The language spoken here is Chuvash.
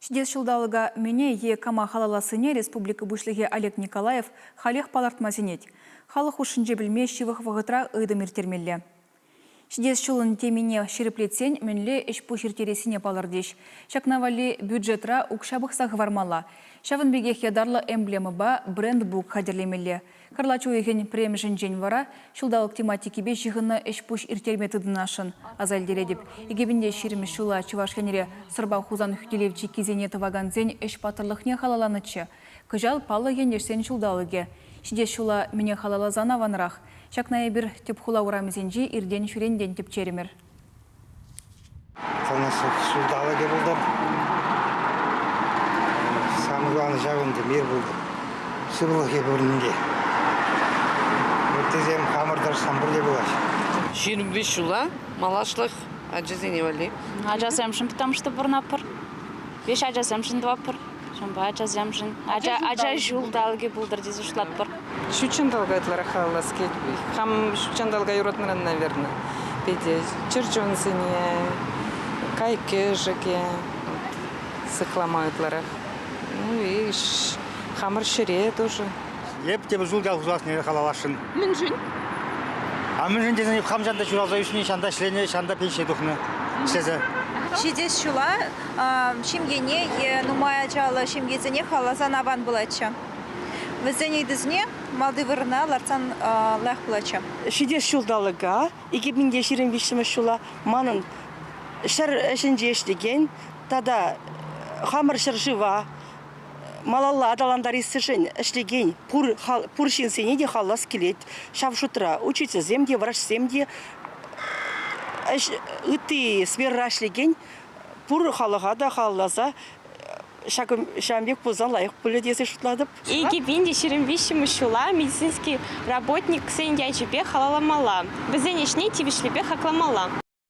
Ҫитес ҫулталӑка мӗне е кама халаллассине республика Пуҫлӑхӗ Олег Николаев халех палӑртма сӗнет. Халӑх хушшинче пӗлме ҫывӑх вӑхӑтра ыйтӑм ирттермелле. Ҫитес ҫулӑн темине ҫирӗплетсен мӗнле ӗҫ-пуҫ ирттерессине палӑртӗҫ. Ҫакна валли бюджетра укҫа пӑхса хӑвармалла. Ҫавӑн пекех ятарлӑ эмблемӑпа брендбук хатӗрлемелле. Кӑрлач уйӑхӗн пӗрремӗшӗнчен вара ҫулталӑк тематикипе ҫыхӑннӑ ӗҫ-пуҫ ирттерме тытӑнасшӑн. Аса илтеретӗп, 2020 ҫула Чӑваш Енре Сӑрпа Хусан хӳтӗлев чиккисене тӑвакансен ӗҫ паттӑрлӑхне халалланӑччӗ. Кӑҫал паллӑ ентешсен ҫулталӑкӗ. Ҫитес ҫула мӗне халалласан аванрах. Ҫакна эпир тӗп хула урамӗсенчи иртен-ҫӳрентен тӗпчерӗмӗр. Сана ҫулталӑкӗ пултӑр. Самый главный ҫав ӗнтӗ, мир пултӑр. Сывлӑхӗ пурин те. Ыттисем хамӑр тӑрӑшсан пурте пулаҫҫӗ. 25 ҫула малашлӑх ачасене валли. Ачасемшӗн, потому что пурӑнатпӑр. Веҫ ачасемшӗн тӑватпӑр. Ҫавӑнпа ачасемшӗн. Ача, ача ҫулталӑкӗ пултӑр тесе шутлатпӑр. Ҫут ҫанталӑка ытларах халаллас килет. Хам ҫут ҫанталӑка юратнӑран, наверное, питӗ чӗрчунсене, кайӑк-кӗшӗке сыхлама ытларах. Ну и хамӑр ҫӗре тоже. Эп тепӗр ҫул ял хуҫалӑхне халалласшӑн. Мӗншӗн? А мӗншӗн тесен хам ҫанта ҫуралса ӳснӗ, ҫанта ӗҫленӗ, ҫанта пенсие тухнӑ ӗҫлесе. Ҫитес ҫула ҫемьене е нумай ачаллӑ ҫемьесене халалласан аван пулатчӗ. Вӗсен ыйтусене малти вырӑна лартсан лайӑх пулатчӗ. Ҫитес ҫулталӑка, 2023 ҫула, манӑн ҫӗр ӗҫӗнче ӗҫлекен тата хамӑр ҫӗршыва малалла аталантарассишӗн ӗҫлекен пур, пур ҫынсене те халлас килет. Ҫав шутра учительсем те, врачсем те, ӗҫ, ытти сферӑра ӗҫлекен пур халӑха та халалласа ҫакӑн пек пулсан лайӑх пулӗ тесе шутлатӑп. 2023 ҫула медицинский работниксен ячӗпе халалламалла. Вӗсен ӗҫне тивӗҫлипе хакламалла.